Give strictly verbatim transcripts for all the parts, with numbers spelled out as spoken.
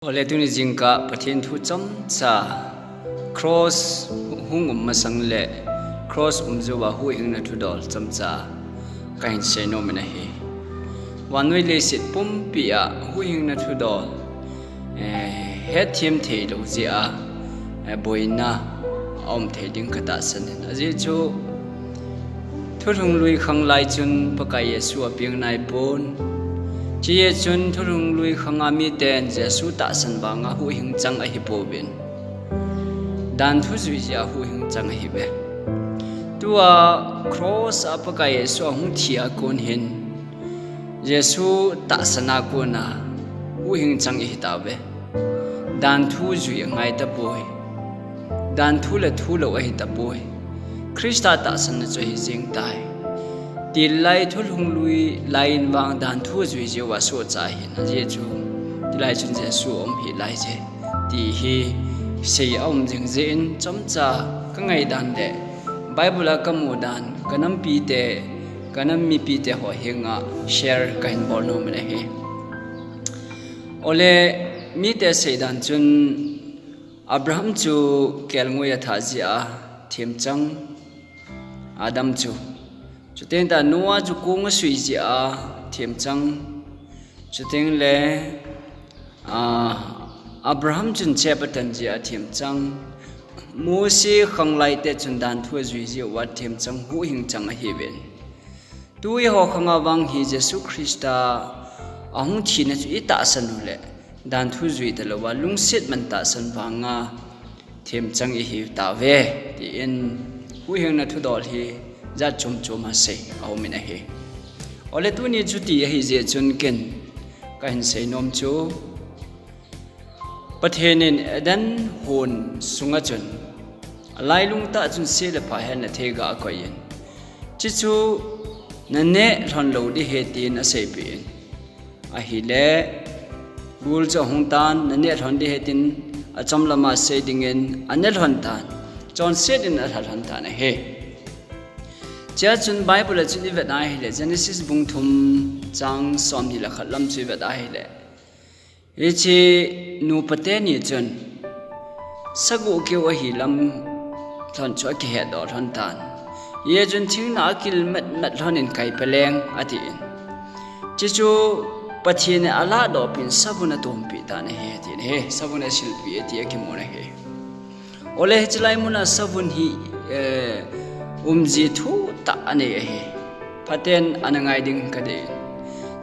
Ole tuni jingkah Pathen thu chomcha, cross hung um masang le cross um jouva huhhingna thudol chomcha kahin seinom in ahi. Vannoi leiset pumpi a huhhingna thudol, eh, hetthem theilou jeh a, eh, boina aum thei ding katahsan in. Ajeh chu, thulhung lui khang lai chun Pakai Jesu apeng naipon. Chujeh chun thulhung lui khang a miten Jesu tahsan vanga huhhing chang ahipouvin, danthu jui jeh a huhhing chang ahiuve. Tua cross a Pakai Jesu ahung thi a kon hin, Jesu tahsan a kona huhhing chang ihi tauve. Danthu jui angai tapoi. Danthu le thulou ahi tapoi. Christa tahsanna chu ahi jeng tai. Tilai thulhung lui lai in vang danthu jui jeh uva sohcha ahin, ajeh chu tilai chun Jesu aum hih laije ti hi sei aum jing jeh in, chomcha kangaidan le Bible a kamu dan, kanam mipite, kanam mipite ho henga share kahin bol nom in ahi. Ole, mite seidan chun Abraham chu kelngoi atha jeh a themchang, Adam chu. Chuteng tah Noah chu kong asui jeh a themchang. Chuteng le, ah, Abraham chun chep atan jeh a themchang. Mose khang laite chun danthu ajui jeh uva themchang, huhhing chang ahiuvin. Tu eiho khanga vang hi Jesu Christa ahung thina chu itahsan uleh, danthu jui talouva, lungset man tahsan vanga themchang ihi tauve, tin huhhingna thudol hi jat chom chom a sei aum in ahi. Ole tuni chuti ahi jeh chun ken kahin seinom chu, Pathen in Eden hon sunga chun, alailung tah chun se le pha helna theiga akoi in, chuchu naneh lhon lou ding ahi tin aseipeh in. Ahile, gul chu ahung tan, naneh lhon ding ahi tin achom lama sei dingin aneh lhon tan, chonset in alha lhon tan ahi. Chea chun Bible a chun ivet ahile, Genesis bung thum chang somni le khat lam chu ivet ahile, hiche nupa teni chun sagoh keu ahi lam lhon chu akihetdoh lhon tan. Hijeh chun thingna akil metmet lhon in, kaipe leng, atin. Chuchu Pathen in alahdoh pin savun atompeh tan ahi, atin ahi. Savun asilpeh e ti akimun ahi. Ole hiche lai muna savun hi, eh, umji thutah anei ahi. Phaten ana ngai ding kadei.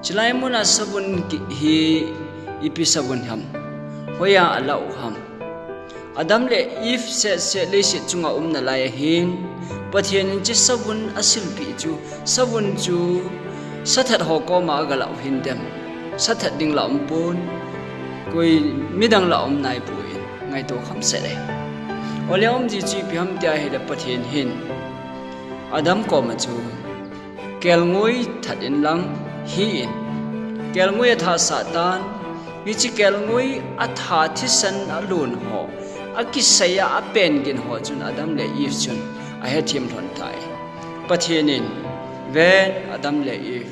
Hiche lai muna savun ki-, hi ipi savun ham? Hoiya alah u ham? Adam le Eve sehseh leiset chunga umna lai ahin, Pathen in hiche savun asilpeh chu, savun chu sathat ho koma agalah u hindem? Sathat ding lah umpon, koi midang lah um naipoi, ngaito khamset e. Ole aumji chu ipi ham tia ahile Pathen hin Adam koma chu, kelngoi that inlang hi in, kelngoi athasah tan, hiche kelngoi atha thisan alon ho, akisei a apen gin ho chun Adam le Eve chun ahethem lhon tai. Pathen in, ven Adam le Eve,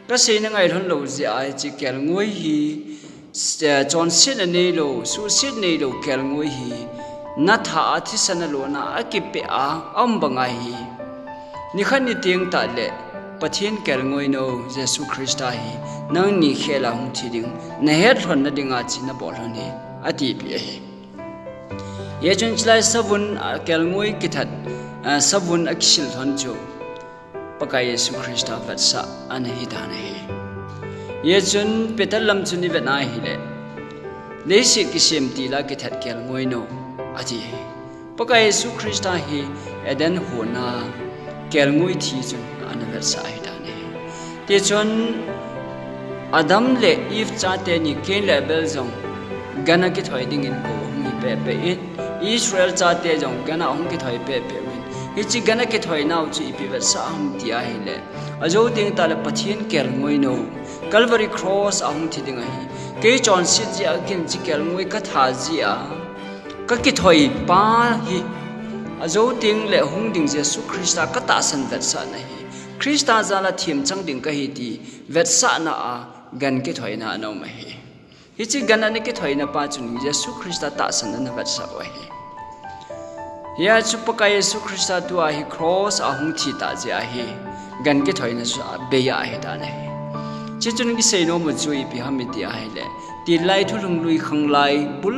kasei nangai lhon lou jeh a hiche kelngoi hi, eh, chonsetna neilou, suhset neilou kelngoi hi, natha a thisan alona akipeh a aum banga hi, nikhat niteng tah le Pathen kelngoi nou Jesu Christa hi nangni khel a hung thi ding, nahet lhonna dinga chu nabol lhon ahi, atipeh ahi. Hijeh chun hiche lai savun, ah, kelngoi kithat, ah, savun akisil lhon chu Pakai Jesu Christa vetsah ana hi dan ahi. Hijeh chun Peter lam chun ivet ahile, leiset kisem tila kithat kelngoi nou, ati ahi. Pakai Jesu Christa hi Eden hon a kelngoi thi chun ana vetsah ahi dan ahi. Tichun Adam le Eve chate ni Cain le Abel jong gan a kithoi dingin kou ahung hi pehpeh in, Israel chate jong gan a ahung kithoi pehpeh uvin. Hiche gan a kithoi nau chu ipi vetsah ham ti ahile, ajou teng tah le Pathen kelngoi nou, Calvary Cross a hung thi ding ahi. Kei chonset jeh a kin hiche kelngoi katha jeh a kakithoi pa hi, ajou teng le hung ding Jesu Christa katahsan vetsahna ahi. Christa jal a themchang ding kahi ti vetsahna a gan kithoina ana um ahi. Hiche gan ana kithoina pa chun Jesu Christa tahsan ana vetsah u ahi. Hia chu Pakai Jesu Christa tua hi cross a hung thi tah jeh a hi gan kithoina chu abei ahi tan ahi. Chuchun kisei nom u chu ipi ham iti ahile, tilai thulhung lui khanglai bul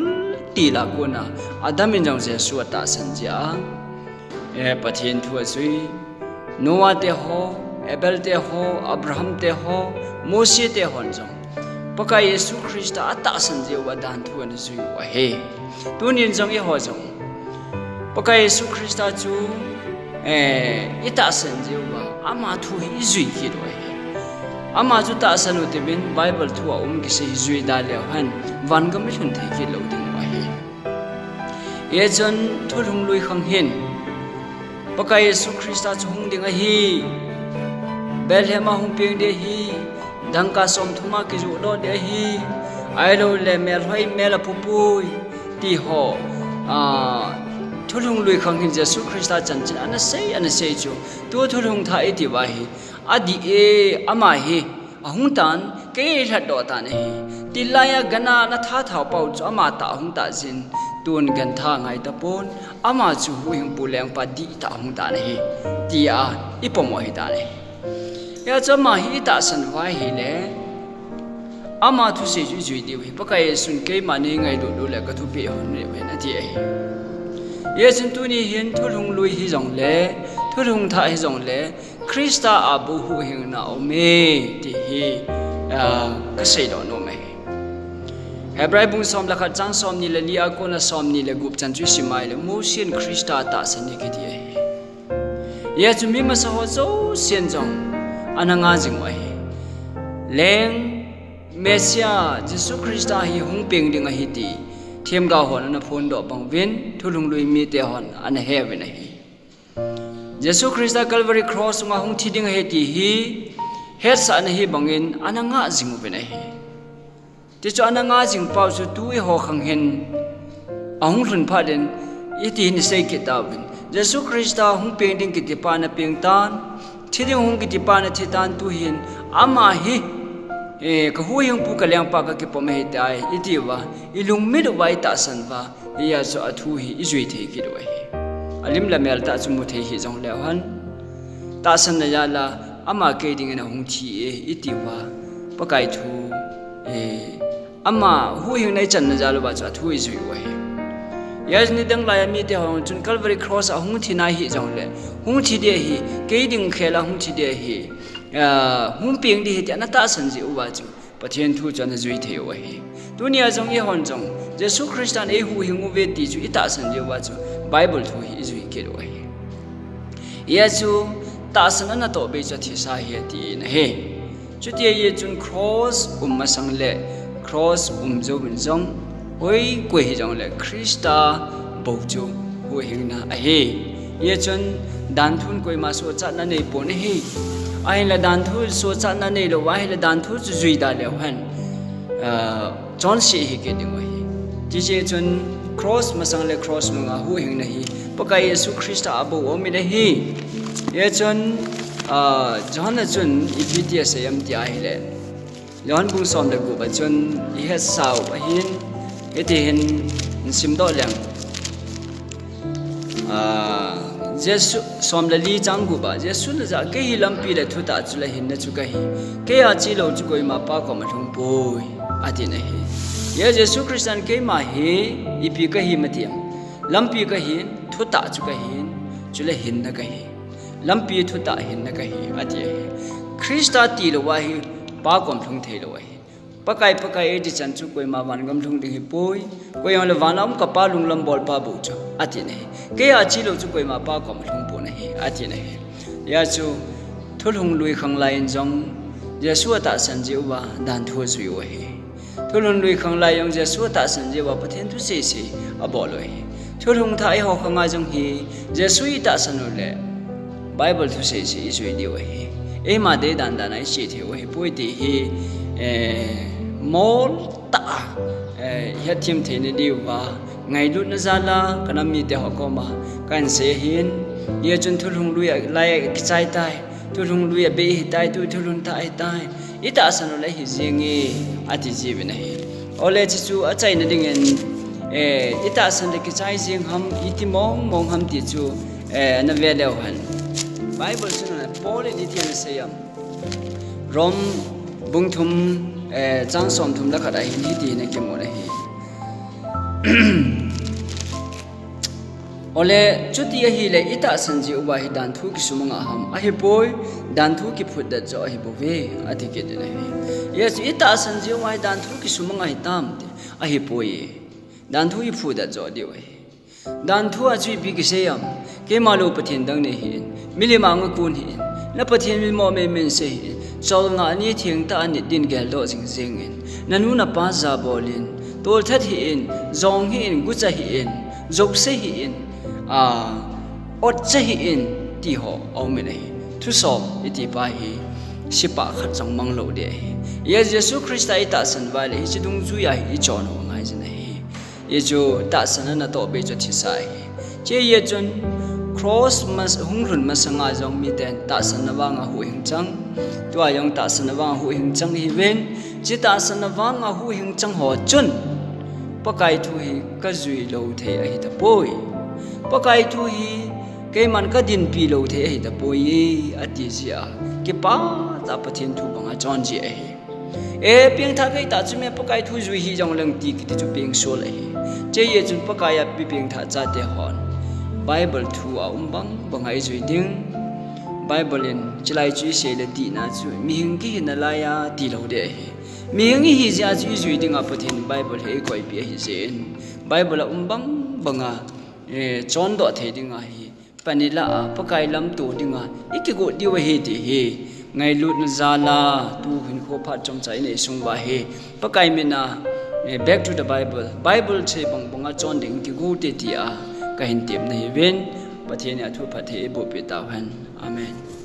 til a kona Adam in jong Jesu atahsan jeh a, eh, Pathen thu ajui. Noah te ho, Abel te ho, Abraham te ho, Mose te hon jong Pakai Jesu Christa atahsan jeh uva dan thu ana jui u ahi. Tunin jong eiho jong Pakai Jesu Christa chu, eh, itahsan jeh uva ama thu hi ijui kit u ahi. Ama chu tahsan u tivin Bible thu a um kisei hi jui da leu hen, vangam ilhun thei kit lou ding u ahi. Hijeh chun thulhung lui khang hin Pakai Jesu Christa chu hung ding ahi. Bethlehem a hung peng ding ahi. Dangka somthum a kijoh doh ding ahi. Ahilouleh melhoi mel a pupui ti ho, ah, thulhung lui khang hin Jesu Christa chanchin ana sei, ana sei chu. Tu thulhung thah iti uva hi adih e, ama hi ahung tan, kei lhatdoh tan ahi. Tilai a gan a ana thathau pau chu ama tah ahung tah jin, tun gan tha ngai tapon, ama chu huhhingpu lengpa dihtah ahung tan ahi, tia ipom u ahi tan ahi. Hia chu ama hi itahsan uva ahile, ama thusei chu ijui diu ahi. Pakai Jesun keima neingailut uleh kathupeh hon diu ahi, ati ahi. Hijeh chun tuni hin thulhung lui hijongle, thulhung thah hijongle, Christa a bou huhhingna aume, ti hi, ah, kasei doh nom ahi. Hebrai bung som le khat chang somni le li a kona somni le gup chan chu isim a ahile, Mose in Christa tahsan e kiti ahi. Hijeh chun mi masa ho jousen jong ana ngah jing u ahi. Leng Messiah Jesu Christa hi hung peng ding ahi ti themgao hon ana phondoh bang uvin, thulhung lui mite hon ana he uvin ahi. Jesu Christa Calvary Cross sunga hung thi ding ahi ti hi hetsahna hi bangin ana ngah jing uvin ahi. Tichu ana ngah jing pau chu tu eiho khang hin ahung lhun phat in iti hin isei kit tauvin, Jesu Christa hung peng ding kiti pa ana peng tan, thi ding hung kiti pa ana thi tan, tu hin ama hi, eh, kahuhhingpu kalengpa kakipom ahitai, iti uva, ilungmit uva, itahsan uva, hijeh chun athu hi ijui thei kit u ahi. Alim le mel tah chu mu thei hih jongleu hen, tahsanna jal a ama kei dingin ahung thi e, iti uva, Pakai thu, eh, ama huhhingna ichanna jal uva chu athu ijui u ahi. Hijeh chun nidang lai a mite hon chun Calvary Cross a hung thi nai hih jongle, hung thi ding ahi, kei ding khel a hung thi ding ahi, ah, hung peng ding ahi ti ana tahsan jeh uva chu Pathen thu chu ana jui thei u ahi. Tunia jong eihon jong Jesu Christan eihuhhing uve ti chu itahsan jeh uva chu Bible thu hi ijui kit u ahi. Hijeh chun tahsan ana toh bei chu athisa ahi ati in ahi. Chuti ahijeh chun cross um masang le cross um jouvin jong, oi, koi hijongle Christa bou chu huhhingna ahi. Hijeh chun danthun koima sochatna neipon ahi. Ahinla danthu sochatna neilou ahile danthu chu jui da leu hen, ah, chonse hi kit ding u ahi. Hijeh chun cross masang le cross nunga huhhingna hi Pakai Jesu Christa a bou aumin ahi. Hijeh chun, ah, Johan a chun ipi ti asei em ti ahile, Johan bung som le gup a chun ihetsau ahin, hiti hin isimdoh leng. Ah, Jesu, som le li chang gup a, Jesun ajah, kei hi lampi le thutah chule hinna chu kahi. Keiya chelou chu koima Pa koma lhung poi, atin ahi. Hijeh Jesu Christan keima hi ipi kahi em ati em? Lampi kahin, thutah chu kahin, chule hinna kahi. Lampi, thutah, hinna kahi, ati ahi. Christa tilou ahi, Pa kom lhung theilou ahi. Pakai, Pakai, eiti chan chu koima vangam lhung ding ahipoi. Koijongle vana um ka Pa lunglam bolpa bou chu, atin ahi. Keiya chelou chu koima Pa kom lhung pon ahi, atin ahi. Hijeh chun, thulhung lui khanglai in jong, Jesu atahsan jeh uva, danthu ajui u ahi. Thulhung lui khanglai jong Jesu atahsan jeh uva Pathen thu sese abol u ahi. Thulhung thah eiho khanga jong hi Jesu itahsan uleh Bible thu sese ijui diu ahi. Eima dei dandan a iche thei u ahipoi ti hi, eh, mol tah a, eh, ihet them theina diuva ngailutna jal a kanam mite ho koma kahin sei ahin. Hijeh chun thulhung lui a lai a kichai tai. Thulhung lui abei ahitai, tu thulhung thah ahitai. Itahsan uleh hi jenge, ati jiuvin ahi. Ole, chuchu achaina dingin, eh, itahsan le kichai jing ham, iti mong mong ham ti chu, eh, nave leu hen. Bible chun Paul in iti anasei em. Rom bung thum, eh, chang som thum le khat ahin hiti hin akimu ahi. Ole, chuti ahile, itahsan jeh uva hi danthu kisumang a ham? Ahipoi, danthu kiphutdet joh ahibouve, ati kit in ahi. Hiche chu itahsan jeh uva hi danthu kisumang a hitam ti, ahipoi. Danthu iphutdet joh diu ahi. Danthu a chu ipi kisei em? Keima lou Pathen dang nei hih in, milim anga kon hih in, na Pathen min mo mei min sei hih in, cholngah ni thengtah a nit din geldoh jing jing in, nanu napa jabol in, tolthat hih in, jong hih in, gucha hih in, jokse hih in, a, otcha hih in, ti ho aum in ahi. Thusom iti pa hi, sipa khat jong mang lou ding ahi. Hiche Jesu Christa itahsan uva le, hiche dungjui a hi ichon u angai jin ahi. Hichu tahsan a natoh bei chu thisa ahi. Hiche jeh chun cross mas-, hung lhun masanga jong miten tahsanna vanga huhhing chang. Tua jong tahsanna vanga huhhing chang ihiuvin. Hiche tahsanna vanga huhhing chang ho chun Pakai thu hi kajui lou thei ahitapoi. Pakai thu hi keiman kadinpi lou thei ahitapoi, ati jeh a, kipah tah a Pathen thu banga chon ji ahi. E, pengthah kahi tah chu me Pakai thu jui hih jongleng ti kiti chu pengsol ahi. Hiche jeh chun Pakai a mi pengthah chate hon Bible thu a um bang banga ijui ding. Bible in chulai chu isei le dihna chu mihing kihina laiya ti lou ding ahi. Mihing ihi jeh a chu ijui dinga Pathen in Bible hi eikoipeh ahi jeh in, Bible a um bang banga, eh, chondoh thei dinga hi, pan ilah a Pakai lamto dinga ikigot diu ahi ti hi ngailutna jal a, tu hinkho phat chomcha inei sung uva hi Pakai min a, eh, back to the Bible, Bible chei bang banga chon ding kigot e tia kahin temna ahiuvin, Pathen in athu phatthei eiboh peh tauhen. Amen.